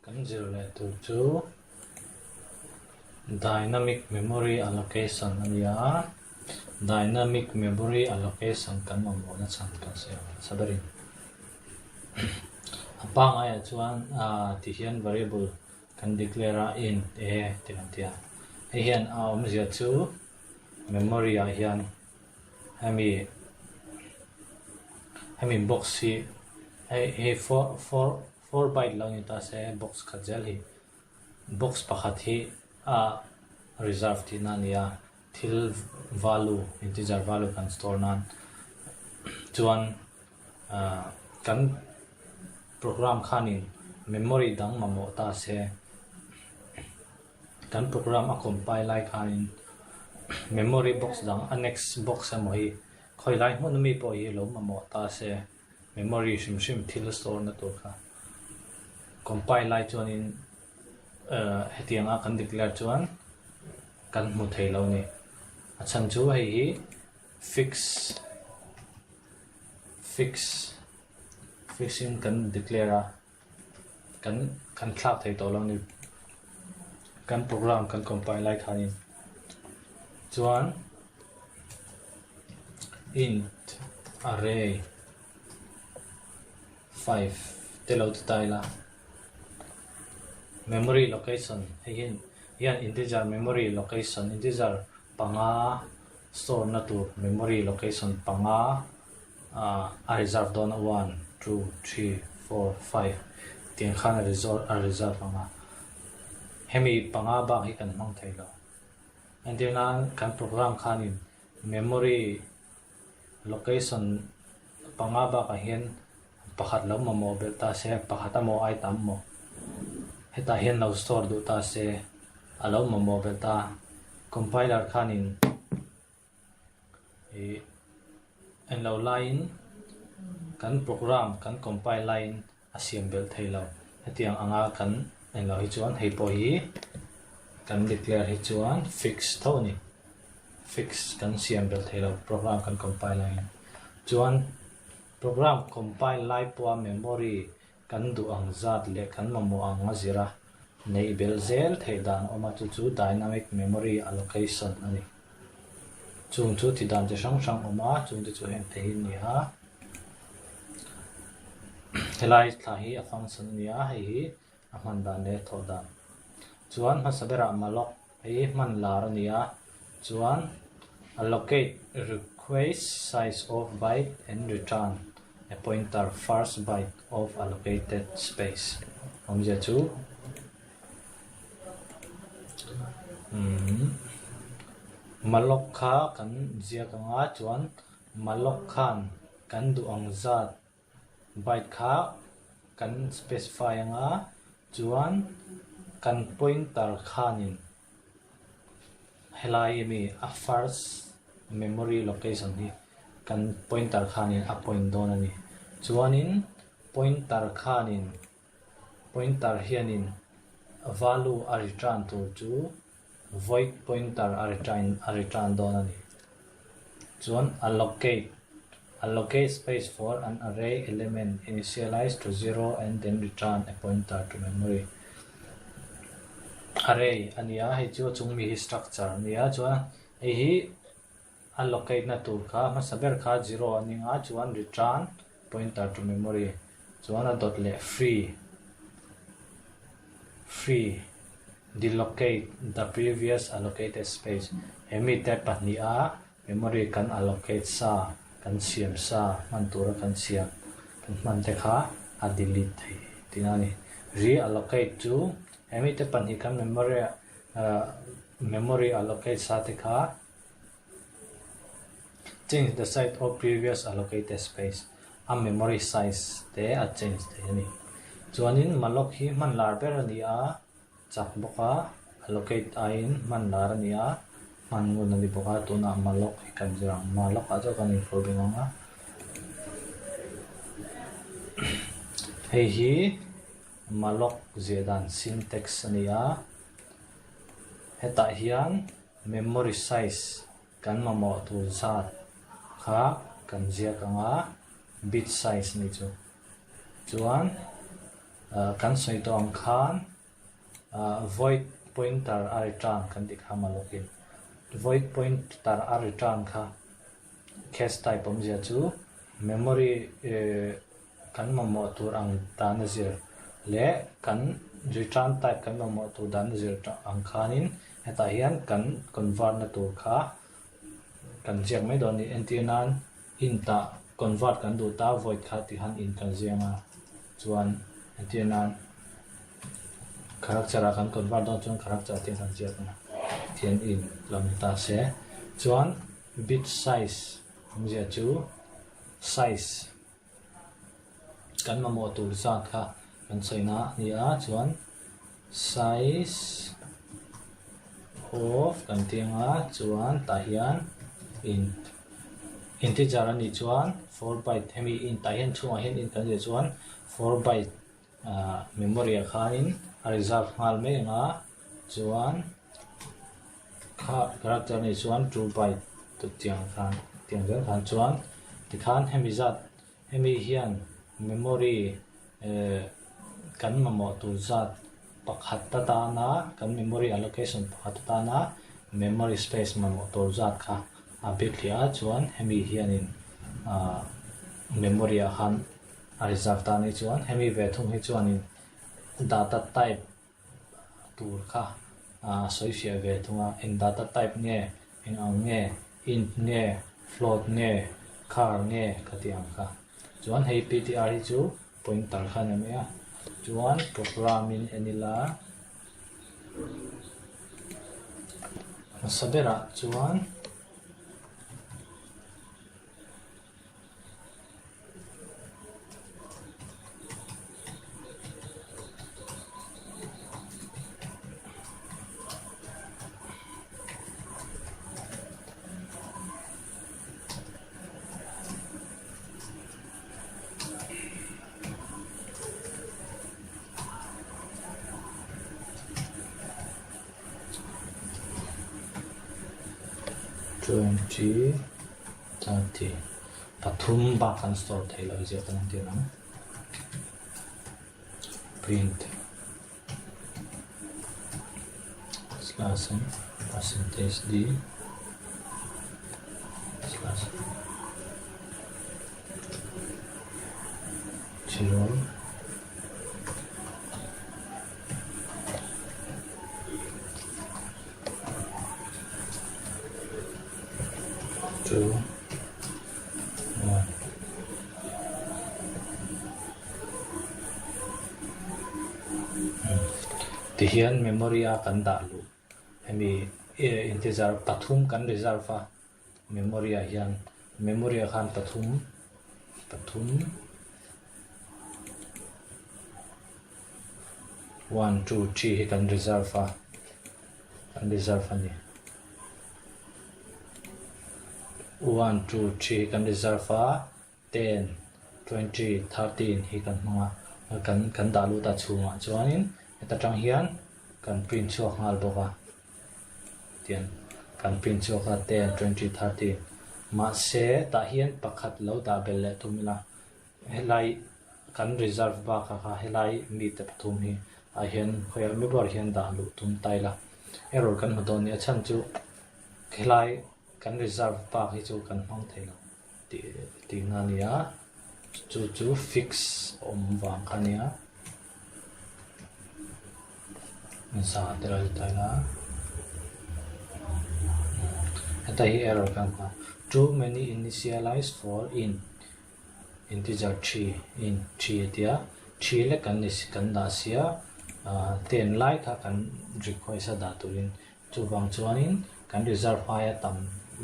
Kan zir leh tur chu Dynamic Memory Allocation a ni a, Dynamic Memory Allocation kan mamawhna chhan kan sawi ang nasa berin. A pangaiah chuan ti hian variable kan declare a int a tih kan ti a, hei hian a awmzia chu memory ah hian hemi hemi box hi hei hei four four four byte lo ni ta se box khat zel hi box pakhat hi a reserve tihna a ni a thil value integer value kan store nan chuan ah kan program khanin memory dang mamawh ta se. Kan program a compile lai khanin memory box dang a next box emaw hi khawi lai hmun ami pawh hi lo mamawh ta se memory hrim hrim thil store na tur kha compile lai chuanin eh hetianga kan declare chuan kan hmu thei lo a ni. A chhan chu hei hi fix fix fix in kan declare a. Kan kan thlak thei tawh lo a ni. Kan program kan compile lai khanin chuan int array five te lo ti ta ila memory location hei hian hian integer memory location integer panga store na tur memory location panga ah a reserve dawn a one two three four five tiang khan a resort a reserve ang a hemi panga bak hi kan hmang thei lo entir nan kan program khanin memory location panga bakah hian pakhat lo mamawh belh ta se pakhat a maw ai tam maw hetah hian lo store duh ta se a lo mamawh belh ta compiler khanin. Ih en lo laiin kan program kan compile laiin a siam belh thei lo. Hetiang anga kan en lo hi chuan hei pawh hi kan declare hi chuan fix tho a ni. Fix kan siam belh thei lo program kan compile laiin. Chuan program compile lai pawha memory kan duh ang zat leh kan mamawh ang a zir a, neih belh zel theih dan a awm a, chu chu dynamic memory allocation a ni. Chung chu ti dan chi hrang hrang awm a, chung te chu heng thei hi a ni a. Helai thla hi a function a ni a, hei hi a hman dan leh a thawh dan. Chuan hmasa berah malloc hei hi hman lar a ni a, chuan allocate request size of byte and return a pointer first byte of allocated space awmzia chu umm malloc kha kan ziak ang a chuan malloc khan kan duh ang zat Byte kha kan specify anga chuan kan pointer khanin helai ami a first memory location hi kan pointer khanin a point dawn a ni. Chuanin pointer khanin pointer hianin value a return tur chu void pointer a return a return dawn a ni. Chuan allocate allocate space for an array element initialize to zero and then return a pointer to memory array a ni a hei chu a chung mi hi structure a ni a chuan hei hi allocate na tur kha hmasa ber kha zero a ni ang a chuan return pointer to memory chuan a dawt leh free free delocate the previous allocated space he mite pahniha memory kan allocate sa kan siam sa hman tura kan siam kan hman te kha a delete thei tihna a ni reallocate chu he mite pahnih kan memory ah memory allocate sa te kha Change the size of previous allocated space, a memory size te a change thei a ni. Chuanin malloc hi hman lar ber a ni a, chak bawk a, allocate aiin hman lar a ni a, hman ngun a ni bawk a, tunah malloc hi kan zir ang. Malloc ah chuan kan infur bing ang a. Hei hi malloc ziah dan syntax a ni a, hetah hian Memory size kan mamawh tur zat kha kan ziak ang a, bit size ni chu. Chuan. Kan sawi tawh ang khan void pointer a return kan tih kha malawk in void pointer a return kha case type awmzia chu memory kan mamawh tur ang dan a zir leh kan return type kan mamawh tur dan a zir ang khanin hetah hian kan convert na tur kha kan ziak mai dawn a ni. Entir nan int ah convert kan duh ta void kha ti khan int kan ziak a chuan entir nan character ah kan convert dawn chuan character te kan ziak a tihian int lo ni ta se chuan bit size awmzia chu size kan mamawh tur zat kha kan sawi na a ni a chuan size of kan tih anga chuan tah hian int integer a nih chuan four byte hemi int ah hian chhungah hian int kan ziah chuan four byte ah memory ah khanin a reserve nghal mai ang a chuan kha character a nih chuan two byte tiang khan tiang zel khan chuan tikhan hemi zat hemi hian memory eh kan mamawh tur zat pakhat atana kan memory allocation pakhat atana memory space mamawh tur zat kha a bik hliah a chuan hemi hianin ah memory ah khan a reserve ta anih chuan hemi ve thung hi chuanin data type tur kha a sawi fiah ve thung a, eng data type nge, eng ang nge, int nge, float nge, char nge ka tih ang kha. Chuan hei ptr hi chu pointer kha a ni mai a, chuan program in en ila hmasa berah chuan. 20 30 pathum bak kan store thei lo zia kan entir ang print slash n percentage d slash zero two one Tihian memory a kan dah luh hemi integer pathum kan reserve a memory ah hian memory ah khan pathum pathum one two three hi kan reserve a kan reserve a ni one two three hi kan reserve a ten twenty thirteen hi kan hmang a kan kan dah lut a chhungah chuanin heta tang hian kan print chhuak nghal bawk a tian kan print chhuak a ten twenty thirteen mahse tah hian pakhat lo dah belh leh tum ila helai kan reserve bakah kha helai mite pathum hi ah hian khawiah mi ber hian dah luh tum ta ila error kan hmu dawn a ni a chhan chu helai kan reserve bak hi chu kan hmang thei lo tih tihna a ni a chu chu fix awm vang kha a nia za te lo ti ta ila heta hi error kan hmu a too many initialize for int integer three int three a tia three lek kan ni kan dah sia ah ten lai kha kan request a dah turin Chuvang chuanin kan reserve aia tam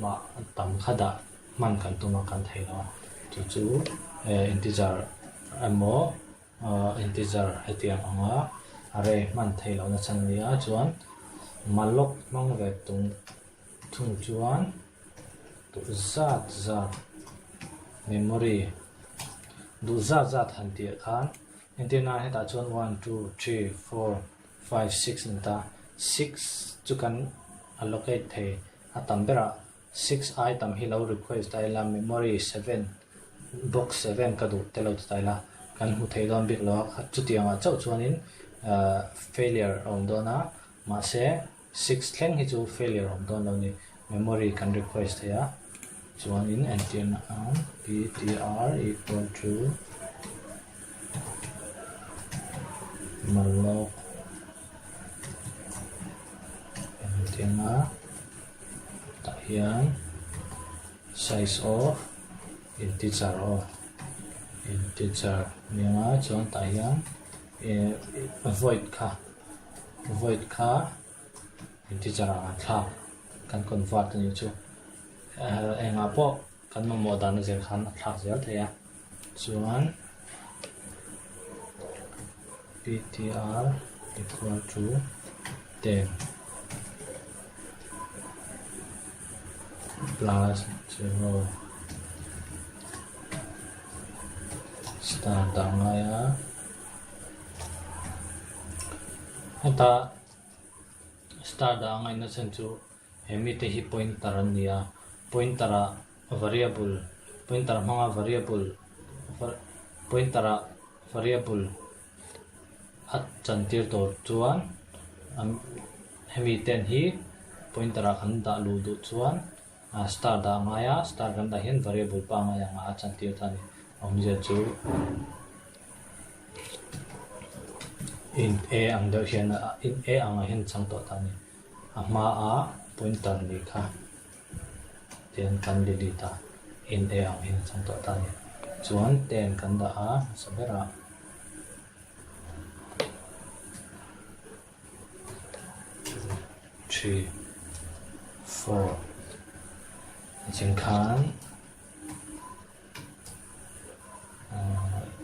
mah tam kha dah hman kan tum a kan thei lo a, chu chu integer emaw integer hetiang anga array hman theih lohna chhan a ni a, chuan malloc hmang ve tung thung chuan duh zat zat memory duh zat zat han tih khan entir nan hetah chuan one two three four five six a ni ta six chu kan allocate thei a tam berah six ai tam hi lo request ta ila memory seven box seven ka duh te lo ti ta ila. kan hmu thei dawn bik lo a, chutiangah chauh chuanin failure a awm dawn a, mahse 6 thleng hi chu failure a awm dawn lo a ni. Memory kan request thei a, chuanin entirna ang ptr equal to malloc entirna tah hian size of integer aw integer nia chuan tah hian eh void kha void kha integer ah an thlak kan convert a nih chu engah pawh kan mamawh dan a zir khan a thlak zel thei a chuan ptr equal to 10 plus 0 star dah ngai a heta star dah ngaihna chhan chu he mite hi pointer an ni a pointer ah variable pointer hmanga variable pointer ah variable a chantir tur chuan hemi ten hi pointer ah kan dah luh duh chuan star dah a ngai a star kan dah hian variable pangngai anga a chantir ta a ni awmzia chu int a ang deuh hian int a angah hian a chang tawh ta a ni a hmaa pointer ni kha. Tian kan delete a, in e ang hian a chang tawh ta a ni. Chuan ten kan dah a hmasa berah 3 4 Nichin khan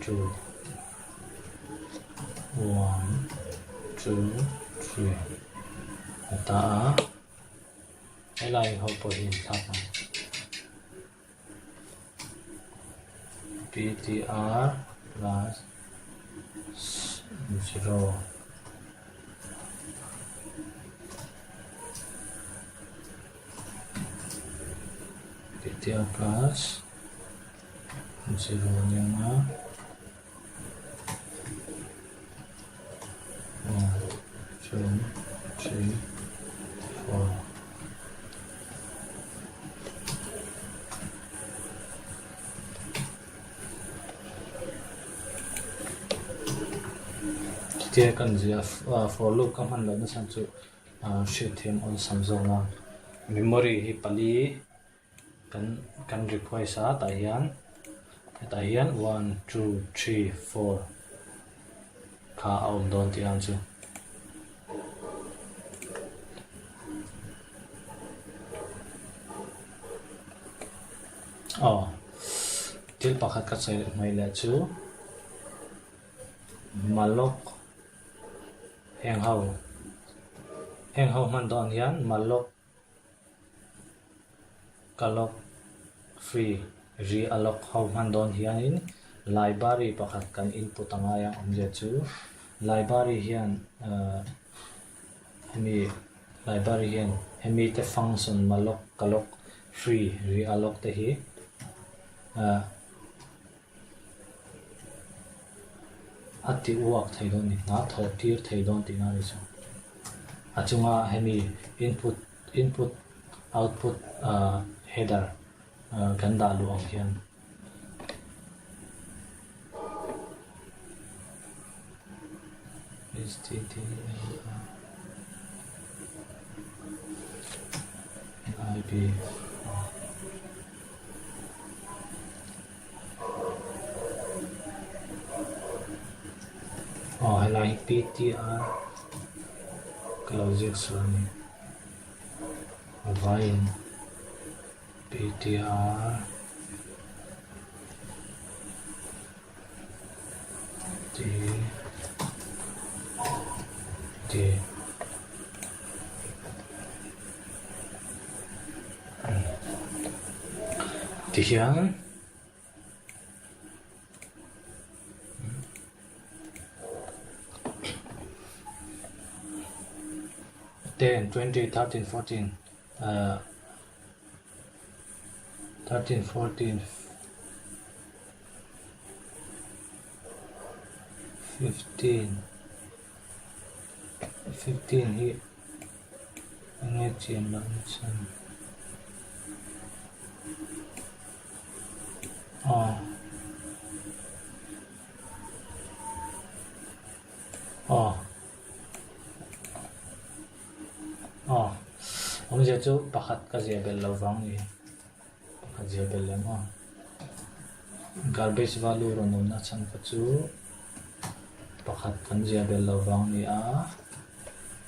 2 1 2 3 a ta a. Helai ho pawh hi inthlak ang. PTR plus 0 PTR plus 0 ania nga. 1 2 3 4 Chutia kan zia for loop ka hman lohna chhan chu hriatthiam awlsam zawk a memory hi pali Kan kan request a tah hian hetah hian one two three four kha a awm dawn tih ang chu. Aw thil pakhat ka sawi hmaih leh chu malloc heng ho heng ho hman dawn hian malloc. Ka lock free ri a lock ho hman dawn hianin library pakhat kan input a ngai a awmzia chu library hian ahh hemi library hian hemi te function malloc ka lock free ri a lock te hi ahh A ti uak thei dawn ni, hna thawh tir thei dawn tihna a ni chu. A chunga hemi input input output header kan dah luh ang hian. Lib. Aw helai hi PTR ka lo ziak sual a ni a vaiin PTR T T Tihian 10, 20, 13, 14, uh, 13, 14. 15 15 hi enge chian loh na chhan aw aw aw awmzia chu pakhat ka ziah belh lo vang ni. Pakhat zia belh leh maw? Garbage value rawn awmna chhan kha chu pakhat kan zia belh lo vang a ni a,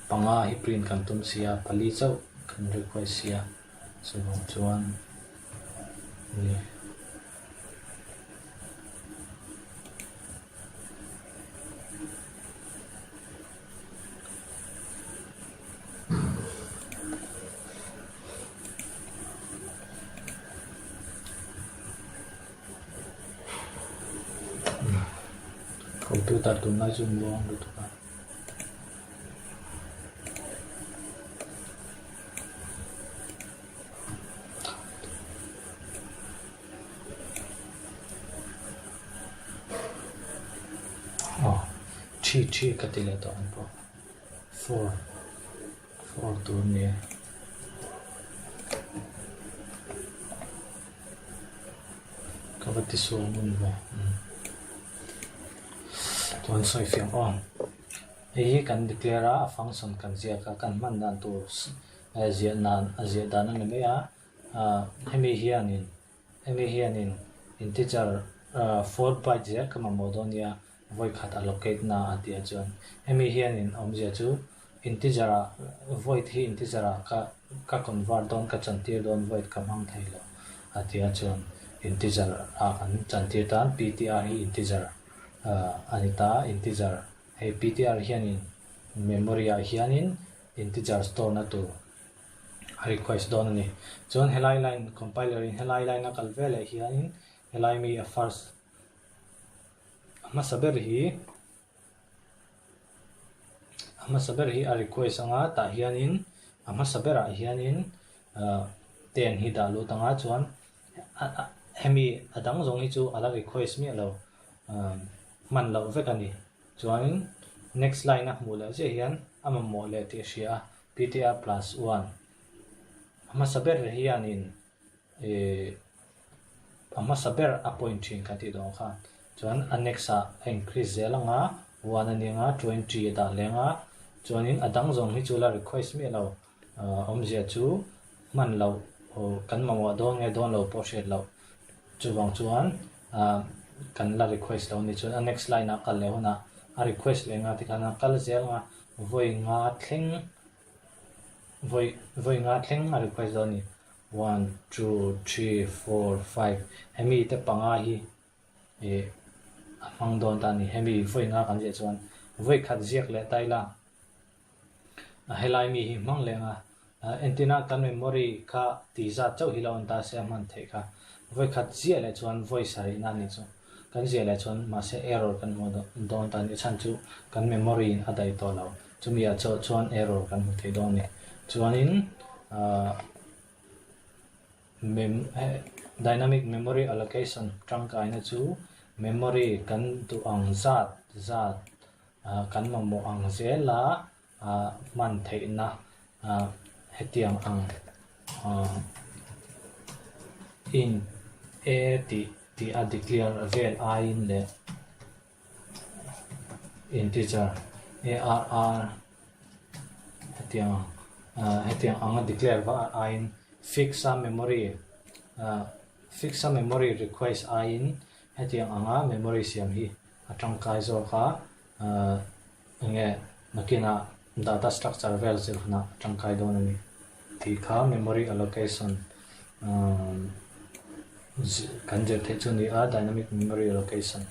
panga hi print kan tum si a, pali chauh kan request si a, chuvang chuan ni. Computer tunlai chu muang lutuk a. Aw thi thi ka ti leh tawh ang pawh four four tur a nia ka va ti sual ngun ve chuan sawi fiah aw hei hi kan declare a a function kan ziak a kan hman dan tur ziah nan a ziah dan a ni mai a hemi hianin Hemi hianin integer 4 byte zel ka mamawh dawn nia, vawi khat allocate na a tih ah chuan hemi hianin awmzia chu integer ah void hi integer ah ka ka convert dawn ka chantir dawn void ka hmang thei lo a tih ah chuan integer ah kan chantir tan ptr hi integer a ni ta integer hei ptr hianin memory ah hianin integer store na tur a request dawn a ni. Chuan helai line compiler in helai line a kal veleh hianin helai mi a first a hmasa ber hi a hmasa ber hi a request anga tah hianin a hmasa berah hianin ah ten hi dah lut anga chuan hemi a dang zawng hi chu a la request miah lo ah hman loh vek a ni. Chuanin next line a hmuh leh chiah hian a mamawh leh tih a hria a. PTR plus one a hmasa ber hianin ih a hmasa ber a point thin kan tih dawn kha chuan a next ah a increase zel ang a one a ni ang a 20 a dah leng a chuanin a dang zawng hi chu la request miah lo ah awmzia chu hman loh kan mamawh dawn nge dawn lo pawh hriat loh chuvang chuan ah kan la request lo a ni chuan a next line ah kal leh hunah a request leh ang a tikhan a kal zel ang a. Vawi nga thleng vawi vawi nga thleng a request dawn a ni. One, two, three, four, five hemi te panga hi ih a hmang dawn ta a ni. Hemi vawi nga kan ziah chuan vawi khat ziak leh ta ila a helai mi hi hmang leh ang a. Entina kan memory kha tih zat chauh hi lo awm ta se a hman theih kha. Vawi khat ziah leh chuan vawi sarihna a nih chu. Kan ziah leh chuan mahse error kan hmuh dawn ta a nih chhan chu kan memory in a daih tawh lo. Chumi ah chauh chuan error kan hmu thei dawn a ni. Chuanin ahh mem dynamic memory allocation tangkaina chu memory kan duh ang zat zat ah kan mamawh ang zela ah hman theihna ah hetiang ang ah int a tih tih a declare vel aiin leh integer arr hetiang ang ah hetiang anga declare vah aiin fix a memory ah fix a memory request aiin hetiang anga memory siam hi a tangkai zawk a ah. Enge nakinah data structure vel zir hunah a tangkai dawn a ni tih kha memory allocation kan zir theih chu a ni a, dynamic memory allocation.